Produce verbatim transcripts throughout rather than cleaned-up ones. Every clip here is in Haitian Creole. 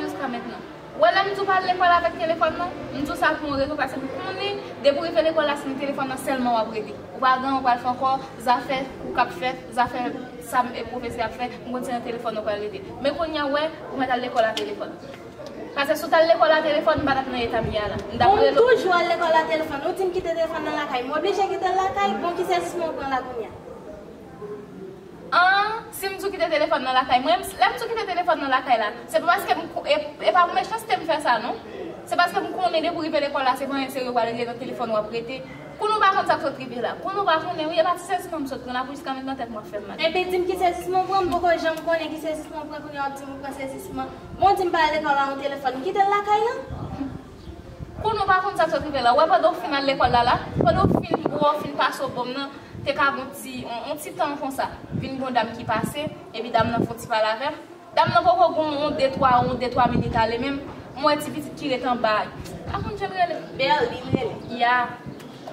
Jiska mentnan. Ou wè lè m di w pa al lekòl avèk telefòn nan, m di w sa pou yon rezon, paske m konnen depi w rive lekòl la, se nan telefòn nan sèlman w ap rete. Ou pa gen anyen w pral fè ankò, zafè ou k ap fè, zafè sa m, e pwofesè ap fè, m konn se nan telefòn nan w pral rete. Men kounye a, w wè, ou mèt al lekòl a telefòn. Paske si w t al lekòl a telefòn, m pa t ap nan eta m ye a la. M t ap Bon, m rele w. toujou al lekòl a telefòn. Ou di m kite telefòn nan lakay. M oblije kite l lakay. Bon, ki sezisman w pran la kounye a? An, si m di w kite telefòn nan lakay mwen, m, lè m di w kite telefòn nan lakay la, se pa paske m ko-, e, e pa pou mechanste m fè sa, non. Se paske m konnen depi w rive lekòl la, se pa anyen serye w pral rete nan telefòn w ap rete. Kounye a w pa konn sa k sot rive la. Kounye a w pa konnen, wi, e pa ti sezisman m sot pran la pou jiska mentnan tèt mwen ap fè m mal. Enben, di m ki sezisman w pran, m poko janm konnen ki sezisman w pran, kounye a w ap di m ou pran sezisman. Bon, di m pa al lekòl la, yon telefòn, m kite l lakay la. Kounye a w pa konn sa k sot rive la. Ou wè pandan w fin al lekòl la la, pandan w fin bwè, w fin pase w bon nan, te ka gon ti, on, on ti tan konsa. Vin gon dam ki pase, epi dam nan fè on ti pale avè m. Dam nan poko gon on de twa, on de twa minit ale menm. M wè ti pitit ki ret anba. Pa konn jan l rele. Berline rele. Ya.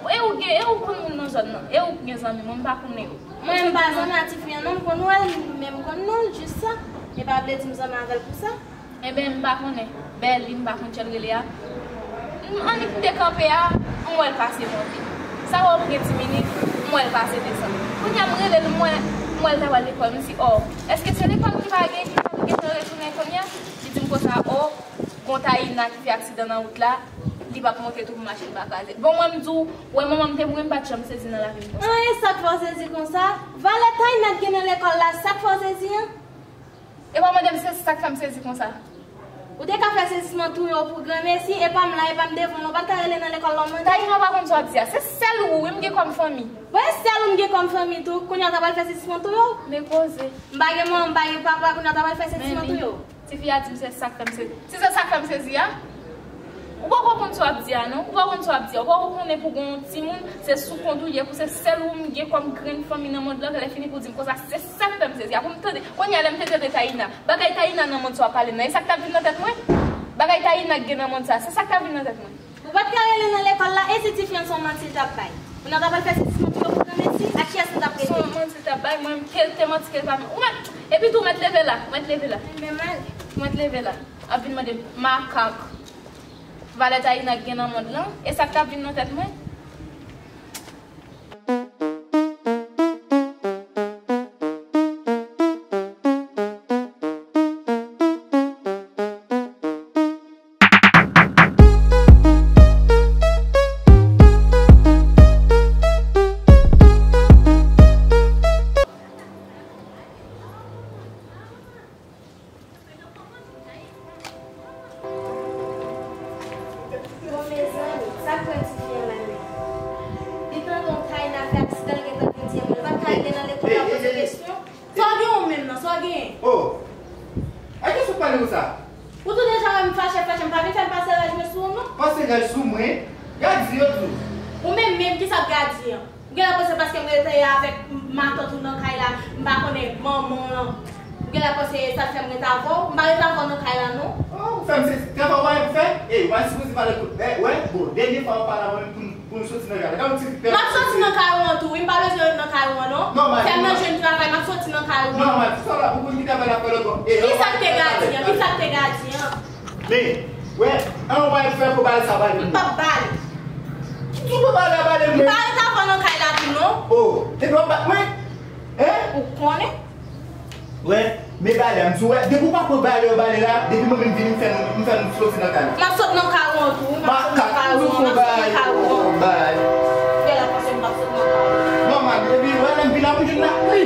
E ou gen, e ou konn moun nan zòn nan. E ou gen zanmi, mwen m pa konnen yo. Mwen m pa zanmi a tifi an non, m konn wè l, men m konn non l, jis sa. E pa vle di m zanmi avè l pou sa. Enben, m pa konnen. Berline, m pa konn jan l rele a. M, annik m te kanpe a, m wè l pase monte. Sa wè m gen ti minit, m wè l pase desann. Kounye a m rele l, m wè, m wè l ta pral lekòl. M di, "Oh, èske se lekòl ki pa gen, ki pa gentan retounen kounye a?" Li di m konsa, "Oh, gon Taïna ki fè aksidan nan wout la, li p ap monte tou pou machin pa kraze." Bon, mwen m di w, wè manman m te mouri, m pa t janm sezi nan lavi m konsa. An, e sa k fè w sezi konsa? Valè Taïna k gen nan lekòl la, sa k fè w sezi an? E pa w mande m se sa k fè m sezi konsa. Ou te ka fè sezisman touye w pou granmesi, e pa m la, e pa m devan w, ou pa t ka rele nan lekòl la w mande. Taïna pa konn sa w ap di a. Se sèl ou wi m gen kòm fanmi. Bon, e sèl ou m gen kòm fanmi tou. Kounye a w ta pral fè sezisman touye w? Men koze. M pa gen manman, m pa gen papa, kounye a w ta pral fè sezisman touye w? Tifi a di m se sa k fè m sezi. Si se sa k fè m sezi a, ou poko konn sa w ap di a non. Ou poko konn sa w ap di a. Ou poko konnen pou gon timoun, se sou kont ou ye, pou se sèl ou m gen kòm grenn fanmi nan mond lan, lè fini pou di m konsa, se sa k fè m sezi a. Pou m tande, kounye a lè m te tande Taïna, bagay Taïna nan mond sa w ap pale m nan, e sa k t ap vin nan tèt mwen? Bagay Taïna k gen nan mond sa, se sa k t ap vin nan tèt mwen. Ou pa t ka rele nan lekòl la, e si tifi an se yon manti l t ap bay? Kounye a w ta pral fè sezisman touye w pou granmesi, ak kiyès nou t ap rete? Se yon manti l t ap bay, mwen, ke l te manti, ke l pa manti. Ou mèt, epi tou, ou mèt leve la, ou mèt leve la. Men mal. Ou mèt leve la. Ap vin mande m, makak. Valè Taïna k gen nan mond lan, e sa k t ap vin nan tèt mwen? Bon, mezanmi, sa k pran tifi an la menm? Li tande yon Taïna fè aksidan, li gentan vin di, li pa t ka rete nan lekòl la poze kesyon. Sa w gen ou menm nan, sa w gen? Oh! A kiyès ou pale konsa? Ou tou deja wè m fache, fache, m pa vin fè m pase raj mwen sou ou non. Pase raj sou mwen? Gad di yo tou. Ou menm menm, kisa w ap gade an? Ou genlè panse paske m rete avèk matant ou nan kay la, m pa konnen manman an. Ou genlè panse sa fè m rete avè w? M pa rete avè w nan kay la non. Oh, ou fè m se travay ou pa gen pou fè? Ey, ou pa sipoze pale kout bèk, wè? Bon, dènye fwa ou pale avè m pou m, pou m soti nan kay la. Gade yon ti pèp. M ap soti nan kay ou an tou, wi, m pa bezwen ret nan kay ou an non. Fè m nan jwenn travay, m ap soti nan kay ou an. Non, man, sa la, ou konn ki travay la fè lòt bò. Ey, kisa k te gade an? Kisa k te gade an? Men, wè, an ou pa fè pou bal sa bal. M p ap bal. Ou pa bal la bal mwen. M pa rete avè w nan kay la tou non. Oh, depi w ap bat mwen? Hein? Ou konnen? Wè, men bal la, m di w, wè, depi w pa pran bal yo bal la, depi mwen menm vini, m fè nou, m fè nou soti nan kay la. M ap sot nan kay ou an tou, wi, m ap sot nan kay ou an, m ap sot nan kay ou an. Bal. Fè la panse m p ap sot nan kay ou. Nòmal, depi wè lè m vin la, m jwenn lapli.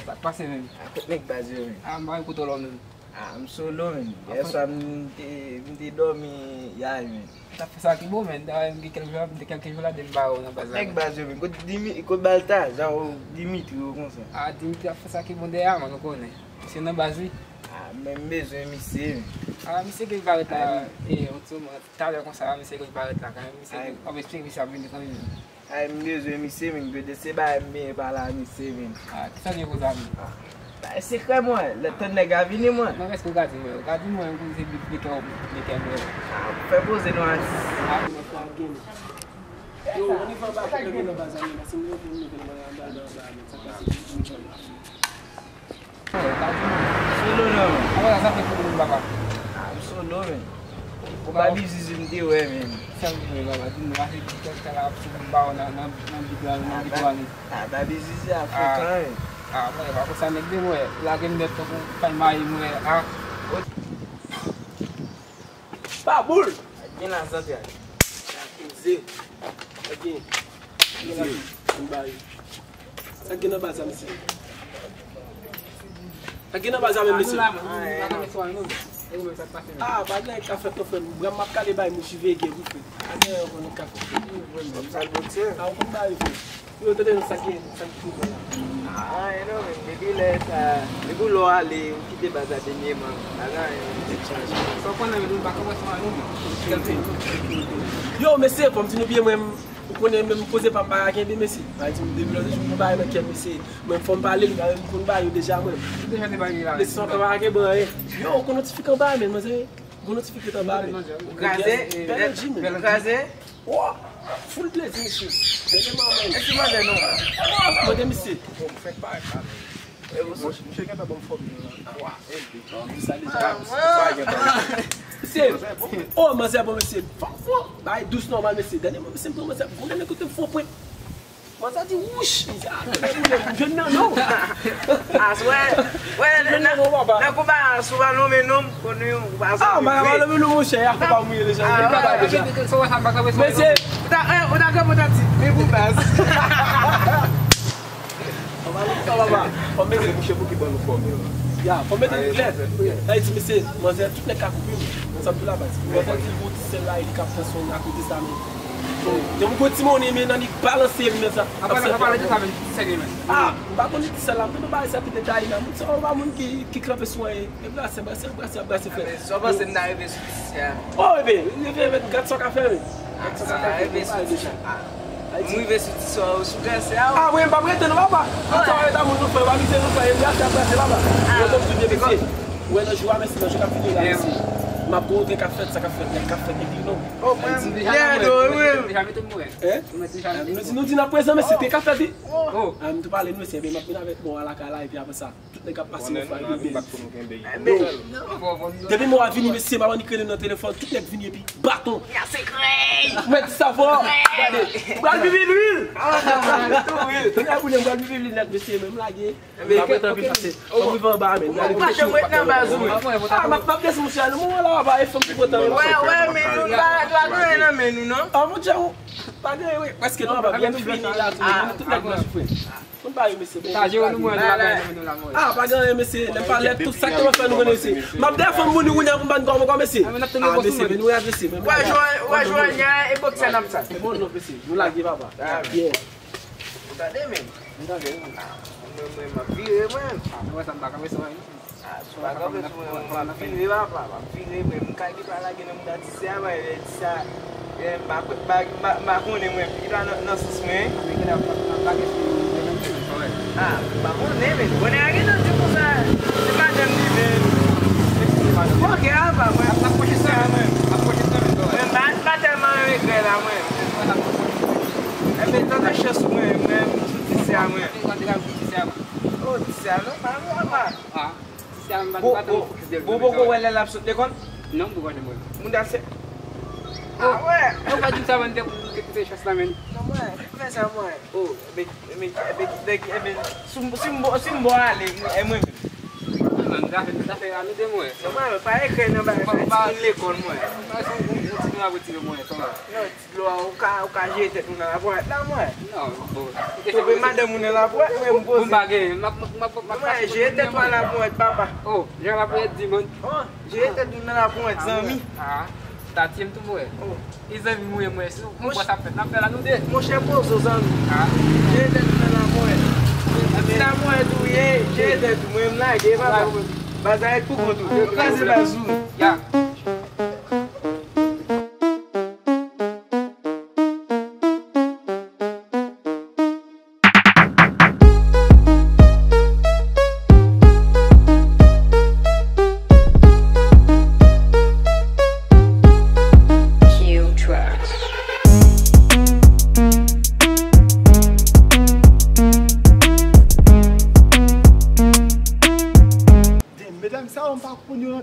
Sa k pase menm? A kot nèg baz yo menm? A, m pa kote w la menm. Ah, m solo, menn. Yè swa, m te, m te dòmi yay, menn. T ap fè sa ki bon, menn. Dayè, m gen kèlke jou, m te kèlke jou la, depi m pa wè w nan baz la, menn. Nèg baz yo, menn. Kot Dimi-, kot Balta, Jao, Dimitri yo konsa. Ah, Dimitri ap fè sa ki bon dèyè a, menn, ou konnen. Misye nan baz, wi. Ah, men m bezwen misye, menn. Ah, misye gen parèt la, e, yon ti moman, talè konsa, misye gen parèt la, kanmenm, misye gen, w ap espere misye ap vini kanmenm. Ay, m bezwen misye, men, gade se bagay m benyen pa la, misye, men. Ah, kisa gen konsa, men? Bagay sekrè, mwen, lè tan nèg a vini, mwen. Mwen, èske w ka di mwen, w ka di mwen, m konn se bit de kè, bit de kè, mwen. Ah, fè poze, non, atis. Ah, mwen, fwa gen. Yo, ann rive anba pou leve nan baz la, men, paske m leve, m leve nan baz la, men, sa k pase, m jwenn la. Solo non, men. Apre sa, sa fè kote moun papa. Ah, m solo, men. Ou pa Baby Zizi m te wè, men. Sa m di, men, papa, di m, pase tout tan la ap sou moun ba nan, nan, nan bit la, nan bit la, men. Ah, Baby Zizi a frekan, men. Ah, mwen, pa konsa, nèg de mwen, lage m nèt tankou fay mayi, mwen, ah. Pa boul! Gen la zantray. Sa koze. Ok. Gen la, m ba yo. Sa gen nan baz la, mesye? Sa gen nan baz la menm, mesye? Ah, pa gen anyen k ka fèt non, frè m. Bra m ap kale bay mouch veye gen wi, frè. Pa gen anyen ankò nou ka fè. Ah, ou konn bagay, frè. Yo, tande non, sa gen, sa gen pou la. Ah, anyen non, men depi lè sa, depi lè w ale, ou kite baz la dènyèman, pa gen anyen. Sa w konnen, men nou pa konprann sa non, men. Yo, mesye, fò m di nou byen, mwen, ou konnen menm koze pa m pa ka kenbe, mesye. Pa di m depi lòt jou m pa nan kèk, mesye. Mwen fò m pale, li pa menm konn ba yo deja, mwen. Deja te ba yo la. Mesye, sa pa ka ban anyen. Yo, ou konn yon ti fi k anba, men, manzè. Ou konn yon ti fi k anba, men. Ou kraze, bèl, bèl, bèl kraze. Oh, full plezi, mesye. Dènye manman. Èske manzè non? Oh, mande misye. Bon, fèk parèt la, men. Misye, misye gentan ban m fòmil la. Twa, en, de, twa. Sa deja. Sa gentan. Mesye. Oh, manzè bon, mesye. Fò, fò. Bay dous nòmal, mesye. Dènye manman, mesye, m pran manzè. Bon, dènye kote m fò pwen. Manzè di, wouch! M di, ah, tande, m jwenn nan non. Aswè, wè, nan, nan konpa, si w pa nonmen non m, konnen w pa sa. Ah, m pa ka nonmen non, monchè, a fò pa mouye deja. Mesye, ou ta, eh, ou ta gen pwotatif, men pou baz. An pa lòt, papa. Fò m mete mouche pou ki ban nou fòmil. Ya, fò m mete l klè. Sa vle di, mesye, manzè, tout nèg ka koupe m. Sa m di la baz. Manzè di, bon, ti sèl la, li k ap fè son akote sa, men. Depi w gon ti monnen, men nan li balanse, men sa. Apa, apa, apa, di sa, men, serye, men. Ah, m pa konn li ti sèl la, m te nan bagay sa pi detaye la. Moun sa yo pa moun ki, ki kanpe sou anyen. E brase, brase, brase, brase, frè. Men sa w panse m ta rive sou ti sèl la? Oh, ebyen, rive, men, gad sa w ka fè, men. Ah, sa w rive sou ti sèl la. M rive sou ti sèl la, sou granse a, wi. Ah, wi, m p ap rete, non, papa. Sa w rete a moun nou fè, w pa mize nou fè, e brase, brase, papa. Yo konn tout de mesye. Ou wè nan jou a, mesye, nan jou k ap vini la, mesye. M ap gon tren k ap fèt, sa k ap fèt, nèg k ap fèt epi non. Oh, mwen, m deja nan mwen, mwen deja mete mwen. Hein? Mwen deja mete mwen. Nou di, nou di nan prezan, mesye, te ka fèt, wi. Oh. Ah, m tou pale, mesye, men m ap vin avèk mwen lakay la, epi apre sa, tout nèg ap pase yon fwa, epi bèl. Depi mwen a vini, mesye, m ap annik rele nan telefòn, tout nèg vini, epi baton. Mwen di sa fò. Gade, m pral viv lwil. Tonnè boule, m pral viv lwil nèt, mesye, men m lage. M ap ret anpil pase. Fò m rive anba, men. Ou pa janm ret nan baz ou, men. Ah, m ap, m ap desann, monchè, nan moman la, papa, e fanm ki kontan, men. Wè, wè, men nou pa, pa gen anyen nan men nou, non. Ah, monchè, ou pa gen, wi, prèske non, papa, gen tout fini la, tout, tout nèg nan soufri. Konn pa yo, mesye, bon. Sa jere nou, mwen, nou pa gen anyen nan men nou la, mwen. Ah, pa gen anyen, mesye, lè pa lè, tout sa ki te fè nou konnen, mesye. M ap defann moun, kounye a pou m pa n kòm ankò, mesye. Ah, mesye, men nou rate, mesye, men. Wè, jwè, wè, jwè, e boksè n ap sa. Bon, non, mesye, nou lage, papa. Yeah. Ou tande, men? M tande, wi. Ah, mwen, mwen, m ap vire, mwen. Ah, mwen, sa m pa kanpe sou mwen. Ah, si w pa kanpe sou mwen, mwen, m ap vire, papa, m ap vire, mwen. M ka gen pa lage nan mouda ti sè a, mwen, ti sè a, eh, m pa, m pa, m pa, m pa konnen, mwen, li pa nan, nan sans mwen. Ah, m pa konnen, men, bonè a gentan di konsa, se madanm li, men. Ok, apa, mwen, m ap pwoche sè a, mwen. M pa, m pa tèlman renmen grè la, mwen. Enben, tande chans ou mwen, mwen, sou ti sè a mwen. Oh, ti sè a non, pa vre, apa. Ah, ti sè a m pa, bon, pa tann fokis de l. Bon, poko wè lè l ap sot lekòl? Non, m poko janm wè l. Mouda se. Ah, wè. Ou pa di m sa, mwen, te, te kite chans la, men. Non, mwen, fè sa, mwen. Oh, men, men, men, men, men, si m, si m, si m bo ale, e mwen menm. Ah, men, nou ta fè, nou ta fè a nou de, mwen. Non, mwen, pa ekri nan bagay, fè ti moun lekòl, mwen. Mwen, se yon, yon ti moun ap retire mwen, sa va. Non, dlo a, ou ka, ou ka jere tèt ou nan laponyèt la, mwen. Non, bon. Twouve madanm ou nan laponyèt, mwen, m poze. Bon, m pa genyen, m ap, m ap, m ap, m ap. Mwen, jere tèt ou nan laponyèt, papa. Oh, jan laponyèt di, man. Oh, jere tèt ou nan laponyèt, zanmi. Ah, ta tye m tou, mwen. Oh. E zanmi mwen, mwen, si yon bòs ap fèt, n ap fè l a nou de. Monchè, poze w, zanmi. Ah. Jere tèt ou nan laponyèt. Ti laponyèt ou ye, jere tèt ou, mwen, m lage, papa. Baz la ret pou kont ou. Kraze baz ou. Ya.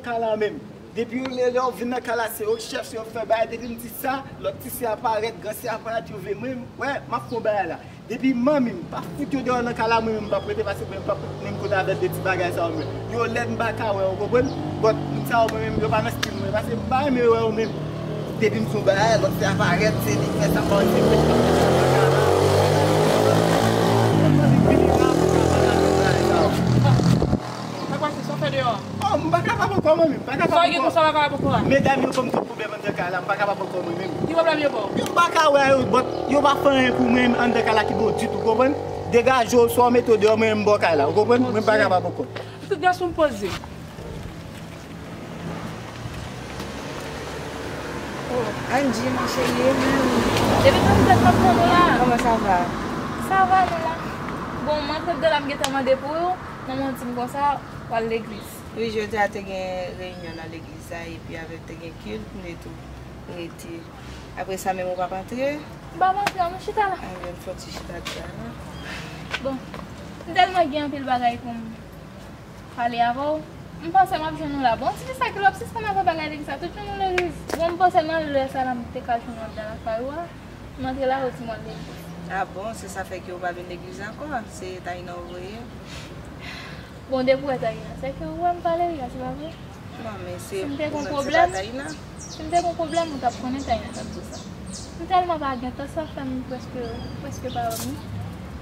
Kay la menm. Depi yo lè, lè yo vin nan kay la, se yo k chèf, se yo k fè bagay. Depi m di sa, lòt ti sè a parèt, gran sè a parèt, yo vle mwen, wè, m ap fè yon bagay la. Depi manmi m pa fout yo deyò nan kay la, mwen menm m p ap rete, pase mwen menm m p ap menm kote avèk de ti bagay sa yo menm. Yo lèd, m pa ka wè yo, konprann? But moun sa yo mwen menm yo pa nan stil mwen, pase m pa renmen wè yo menm. Depi m fè yon bagay, lòt sè a parèt, se li k fè sa, pa se mwen ki t ap fè sa nan kay la. Mwen menm vini la, m pa ka pale avèk bagay sa yo. Sa k pase, sa w fè deyò a? Oh, m pa kapab ankò mwen menm, m pa kapab ankò. Sa w gen konsa w pa kapab ankò a? Medam yo ban m twòp pwoblèm anndan kay la, m pa kapab ankò mwen menm. Ki pwoblèm yo ba w? Yo pa ka wè yo, but yo pa fè anyen pou mwen anndan kay la ki bon ditou, konprann? Degaje w, swa w mete w deyò, mwen menm m ba w kay la, ou konprann? Mwen m pa kapab ankò. Pitit gason m poze. Oh, Angie, ma chérie, mwen. Depi tannzan m ap tann ou la. Kòman sa va? Sa va, nou la. Bon, m antre anndan la, m gentan mande pou ou. Manman w di m konsa, w al legliz. Wi, jodi a te gen reyinyon nan legliz la, epi avèk te gen kilt, m te tou rete. Apre sa, menm ou p ap antre? M p ap antre, ann chita la. Anben, fè yon ti chita dja la. Bon, m tèlman gen anpil bagay pou m pale avè w. M panse m ap jwenn ou la. Bon, ti fi sa ki l ap sispann avè bagay legliz sa, tout jounen ou legliz. Bon, m panse nan lè sa la, m te ka jwenn ou anndan lakay ou a. M antre la, ou di m w al legliz. Ah bon, se sa fè ke ou pa vin legliz ankò? Se Taina ou voye? Bon, depi w wè Taina, se ke ou wè m pa legliz la, se pa vre? Non, men se ou menm, se pa Taina. Si m te gon pwoblèm, si m te gon pwoblèm, ou t ap konnen Taina t ap di w sa. M tèlman pa gen tan, sa fè m prèske, prèske pa wè m.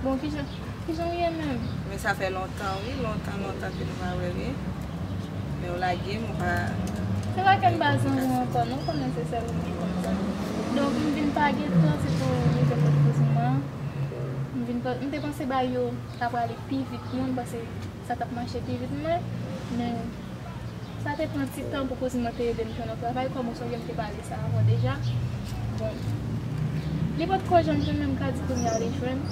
Bon, kijan, kijan w ye menm? Men sa fè lontan, wi, lontan, lontan ke nou pa wè, wi. Men w lage m, ou pa... Se pa ke m pa zanmi w ankò, non, konnen se sèl ou ki konn sa. Donk, m vin pa gen tan, se pou rive kot kouzin mwen an. M vin pa, m te panse bagay yo ta prale pi vit pou mwen, m panse sa t ap mache pi vit pou mwen, men sa te pran ti tan pou kouzin mwen te ede m jwenn yon travay, kòm ou sonje m te pale sa avan deja. Bon, li potko janm jwenn, men m ka di kounye a li jwenn.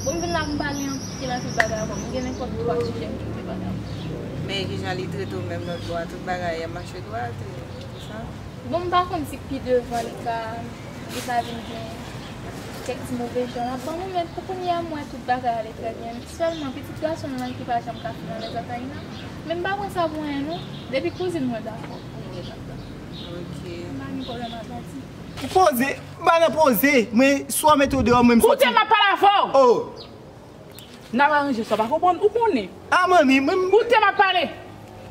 Bon, m vin la pou m pale anpil, anpil bagay avè w. M gen nenpòt twa sijè m vle pale avè w. Men kijan li trete w menm lòt bò a? Tout bagay ap mache dwat, e, tout sa? Bon, m pa konn si pi devan li ka, li ka vin gen kèk ti move jan l ap ban mwen, men pou kounye a, m wè tout bagay ale trè byen. Sèlman, pitit gason l lan ki pa janm ka fin alèz ak Taina. Men m pa pran sa pou anyen, non. Depi kouzin mwen dakò pou m ret anndan. Ok. M pa gen pwoblèm ak Tati. Ou poze, m pa nan poze. Mwen, swa mete w deyò, mwen m soti. Koute, m ap pale avè w. Oh! N ap aranje sa, w pa konprann? Ou konnen. Ah, manmi, mwen m... Koute, m ap pale.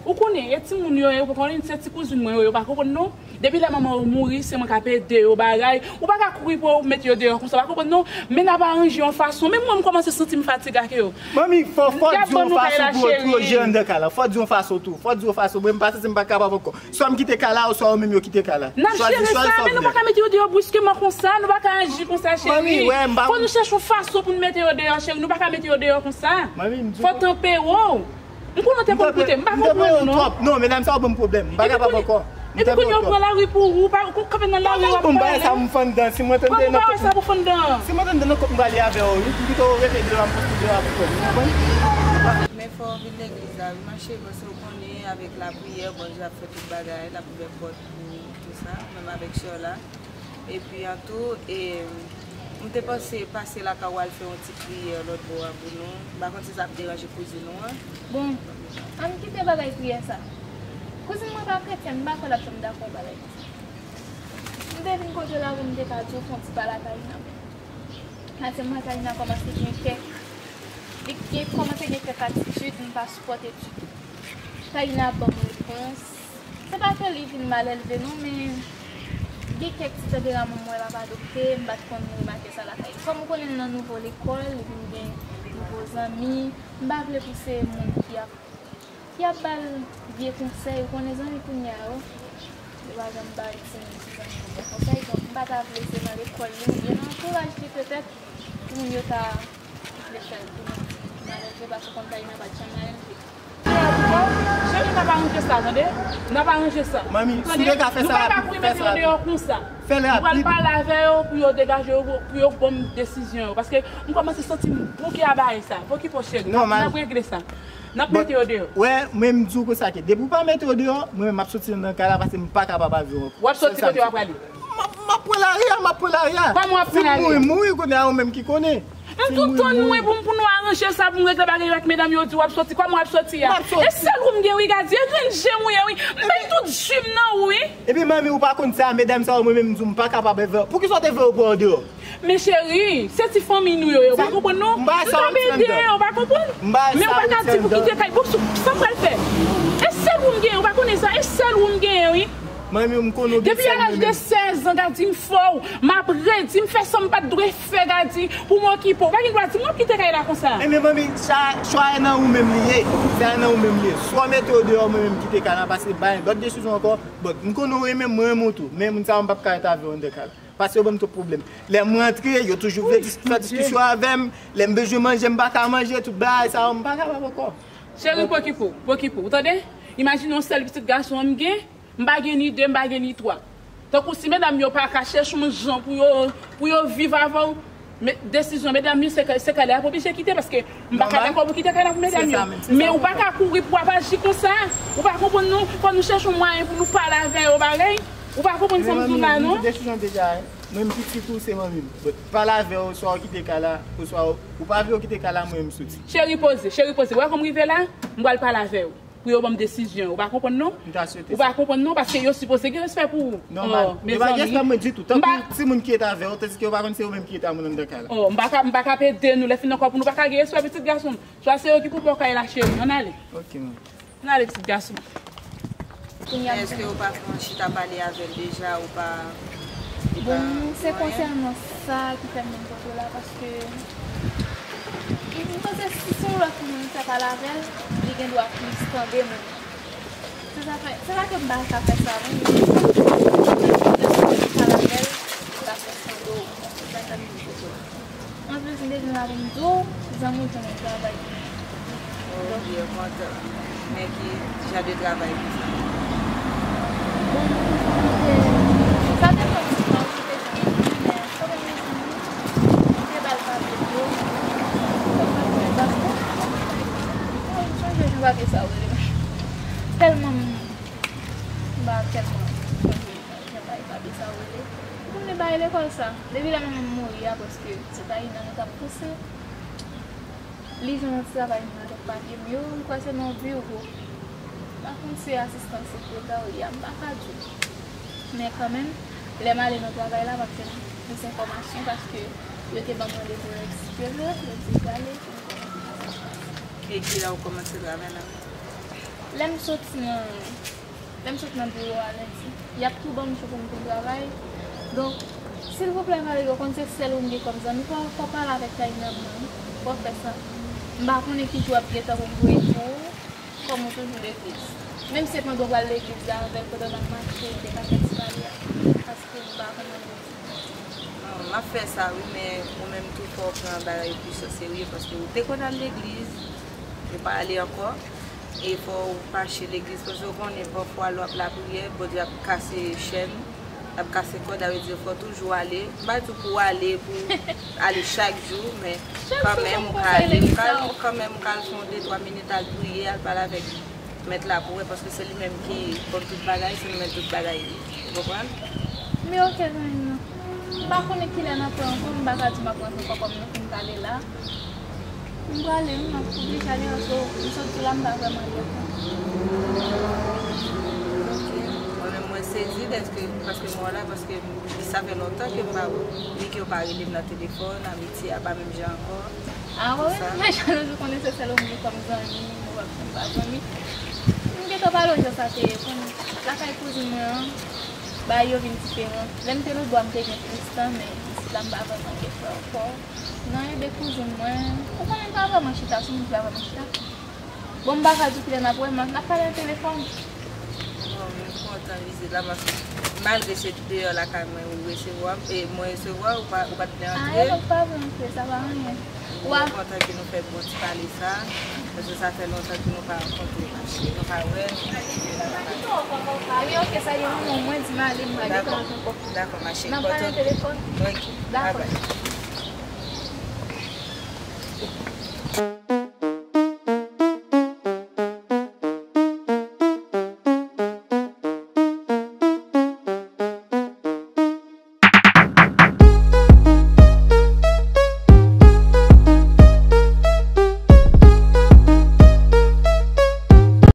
Ou konnen, e timoun yo ye, ou pa konnen, se ti kouzin mwen yo, yo pa konprann, non. Depi lè manman yo mouri, se mwen k ap ede yo bagay. Ou pa ka kouri pou w mete yo deyò konsa, w pa konprann, non. Men n ap aranje yon fason. Menm mwen, m kòmanse santi m fatige ak yo. Manmi, fò, fò di yon fason pou yo, pou yo jere anndan kay la. Fò di yon fason tou. Fò di yon fason. Mwen, m pa santi m pa kapab ankò. Swa m kite kay la, oswa ou menm yo kite kay la. N ap jere sa, men nou pa ka mete yo deyò briskeman konsa, nou pa ka aji konsa, cheri. Fò nou chèche yon fason pou n mete yo deyò, cheri, nou pa ka mete yo deyò konsa. Fò tanpe w. M konnen w te konn koute, m pa konprann ou non. Non, medam sa yo ban m pwoblèm, m pa kapab ankò. Epi kounye a w pran lari pou ou, ou pa, ou kanpe nan lari, w ap pale. Bon, bagay sa m fè anndan, si mwen tande nan kòk, si mwen tande nan kòk m prale avè w, wi, m pito rete deyò a, m poste deyò a pou kò m, ou konprann? Men fò w vin legliz la, wi, mache, paske w konnen avèk lapriyè, Bondye ap fè tout bagay, l ap ouvè pòt pou tout sa, menm avèk sè w la. Epi an tou, e, m te panse pase lakay ou al fè yon ti priyè lòt bò a pou nou. M pa konn si sa ap deranje kouzin ou an. Bon, ann kite bagay priyè sa. Kouzin mwen pa kretyèn, m pa kwè l ap janm dakò bagay konsa. M te vin kote w la pou m te ka di w fè yon ti pale a Taina. Paske m wè Taina kòmanse gen kèk, li gen, kòmanse gen kèk atitid m pa sipòte ditou. Taina ap ban m repons. Se pa ke li vin malelve non, men gen kèk ti tanperaman m wè l ap adopte, m pa t konn remake sa lakay li. Kòm ou konnen l nan nouvo lekòl, li vin gen nouvo zanmi, m pa vle pou se moun ki ap ki ap ba l vye konsèy, ou konnen zanmi kounye a yo, yo pa janm bay timoun ti zanmi yo bon konsèy, donk m pa ta vle se nan lekòl li oubyen nan antouraj li petèt, timoun yo ta vle fè l pou moun ki malelve, paske w konn Taina pa t janm malelve. Cheri, n ap aranje sa, tande? N ap aranje sa. Manmi, si w te ka fè sa rapid, fè sa rapid. Nou pa ka kouri mete yo deyò konsa. Fè l rapid. Mwen pral pale avè yo pou yo degaje yo, pou yo ban m desizyon yo, paske m kòmanse santi m bouke a bagay sa. Pokipo cheri, n ap, n ap regle sa. N ap mete yo deyò. Wè, mwen m di w konsa ke depi w pa mete yo deyò, mwen menm m ap soti anndan kay la paske m pa kapab avè w ankò. W ap soti kote w ap prale? M ap, m ap pran lari a, m ap pran lari a. Kòman w ap pran lari a? Si m mouri, m mouri, kounye a ou menm ki konnen. M tou tann mwen pou m, pou nou aranje sa, pou m regle bagay yo ak medam yo, di w ap soti. Kòman w ap soti a? E sèl ou m gen, wi, Gadi. E grenn je m ou ye, wi. M bay tout ji m nan ou, wi. Epi manmi, ou pa konn sa, medam sa yo, mwen menm, m di w, m pa kapab avè yo. Poukisa w te vle yo pran yo deyò? Men cheri, se ti fanmi nou yo ye, ou pa konprann non? Ou t ap ede yo, ou pa konprann? Men ou pa ka di pou kite kay, bon, sa m pral fè. E sèl ou m genyen, ou pa konnen sa, e sèl ou m genyen, wi. Manmi, m konnen w gen sèl mwen menm. Depi a laj de sèz an, Gadi, m fè w, m ap redi, m fè sa m pa t dwe fè, Gadi, pou m okipe w. Ou pa gen dwa di m w ap kite kay la konsa. Enben manmi, sa, chwa a nan ou menm li ye. Sa nan ou menm li ye. Swa w mete yo deyò, mwen menm kite kay la, paske bay lòt desizyon ankò. Bon, m konnen w renmen m, mwen renmen w tou. Men moun sa yo, m p ap ka rete avè yo anndan kay la. Paske yo ban m twòp pwoblèm. Lè m rantre, yo toujou vle dis-, fè diskisyon avè m. Lè m bezwen manje, m pa ka manje, tout bagay sa yo, m pa kapab ankò. Cheri, pokipo w, pokipo w, ou tande? Imajine yon sèl pitit gason an m gen, m pa gen ni de, m pa gen ni twa. Tankou si medam yo pa ka chèche yon jan pou yo, pou yo viv avè w, men desizyon medam yo, se kay, se kay la y ap oblije kite, paske m pa ka dakò pou kite kay la pou medam yo. Men ou pa ka kouri pou w ap aji konsa. Ou pa konprann non, fò nou chèche yon mwayen pou nou pale avè yo bagay. Ou pa konprann sa m di w la non? Desizyon deja, mwen m pitit ou, se manmi m. But pale avè yo, swa w kite kay la, oswa w, ou pa vle w kite kay la, mwen m soti. Cheri poze, cheri poze. Ou wè kòm rive la, m pral pale avè yo. Pou yo ban m desizyon. Ou pa konprann non? M ta swete sa. Ou pa konprann non, paske yo sipoze gen respè pou ou. Nòmal. Yo pa gen respè pou mwen ditou. Tankou timoun ki rete avè yo, tandiske yo pa konn se yo menm ki rete a moun anndan kay la. Oh, m pa ka, m pa ka ap ede nou. Lè fin ankò pou nou pa ka gen respè pitit gason m. Swa se yo ki pou bò kay la, cheri. Ann ale. Ok, manmi. Ann ale, pitit gason m. Kounye a m... Men èske ou pa fè yon chita pale avè l deja, ou pa, li pa... Bon, se konsènan sa ki fè m vin kote w la, paske m panse si se yon lòt moun m fè pale avè l, li gen dwa plis tande moun nan. Se sa fè, se sa ke m pa ka fè sa, wi, men lè m pale avè l, li ka plis tande w. Se sa k fè m vin kote w la. Anplis, m te di w la pou m di w, zanmi w jwenn yon travay. Oh, wi, m kontan. Men ki jan de travay pou sa? Bon, m te, sa depann ti tan ou te jwenn, men kanmenm yon zanmi, m te ba l papye m yo, m te ba l papye m yo. Oh, m sonje jan papye sa yo rele. Tèlman m, m pa tèlman sonje jan papye sa yo rele. Pou m te bay lekòl sa. Depi lè manman m mouri a, paske se ta inan nou t ap pouse. Li jwenn yon ti travay nan tèt papye m yo, m kwè se nan yon biwo. M pa konn si se asistan sekretarya, m pa ka di w. Men kanmenm, lè m ale nan travay la, m ap jwenn plis enfòmasyon paske yo te ban m randevou lendi ke ven, yo di m prale pou m kòmanse travay la. E ki lè ou kòmanse travay la? Lè m soti nan Lè m sot nan biwo a lendi, y ap tou ban m jou pou m vin travay. Donk, silvouplè, Marie, ou konn se sèl ou m gen kòm zanmi, fò, fò w pale avèk Taina mwen, wi. Fò w fè sa. M pa konnen ki jou w ap gen tan pou m voye pou ou, kòm ou toujou legliz. Menm si se pandan w pral legliz la avè l, pandan n ap mache, m te ka fè ti pale a, paske m pa konn nan legliz. Non, m ap fè sa, wi, men ou menm tou, fò w pran bagay yo plis o serye, paske ou te konn al legliz, ou pa ale ankò. E fò w mache legliz, paske w konnen pafwa lè w ap lapriyè, Bondye ap kase chèn, l ap kase kòd, sa vle di fò w toujou ale. M pa di w pou w ale, pou w ale chak jou, men kanmenm ou ka ale, ou ka al, kanmenm ou ka al fè yon de twa minit, al priye, al pale avèk Mèt la pou w wè, paske se li menm ki konn tout bagay, se li menm tout bagay ye. Ou konprann? Men oke, zanmi m nan. M pa konnen kilè n ap wè ankò, m pa ka di m ap rantre ankò kòm nou fin pale la. M prale wi, m ap oblije ale paske m sot di w la m pa vrèman gen tan. Ok. Mwen menm mwen sezi dèske, paske m wè w la, paske sa fè lontan ke m pa wè w. Ni ke w pa rele m nan telefòn, amitye a pa menm jan ankò. Ah, wi, wi, men jan nou konnen se sèl ou m gen kòm zanmi, ou pa, m pa zanmi. M gentan pale w jan sa te ye, konnen lakay kouzin mwen an, bagay yo vin diferan. Lè m te Lobwa, m te gen plis tan, men isit la, m pa vrèman gen frè ankò. Nan ede kouzin mwen, ou konnen m pa vrèman chita, sou moun ki pa vrèman chita. Bon, m pa ka di w kilè n ap wè, men n ap pale nan telefòn. Bon, m kontan vizit la, paske malgre se deyò lakay mwen ou resevwa m, e mwen resevwa w, ou pa, ou pa t vle antre. Ah, e lòt pa vle antre, sa pa anyen. Mwen kontan ke nou fè bon ti pale sa, paske sa fè lontan ke nou pa rankontre, nou pa wè. Ebyen, oke, sa gen yon moman, mwen di m ale, m pa gentan antre ankò. Dakò, ma cheri. N ap pale nan telefòn. Oke, dakò. Babay.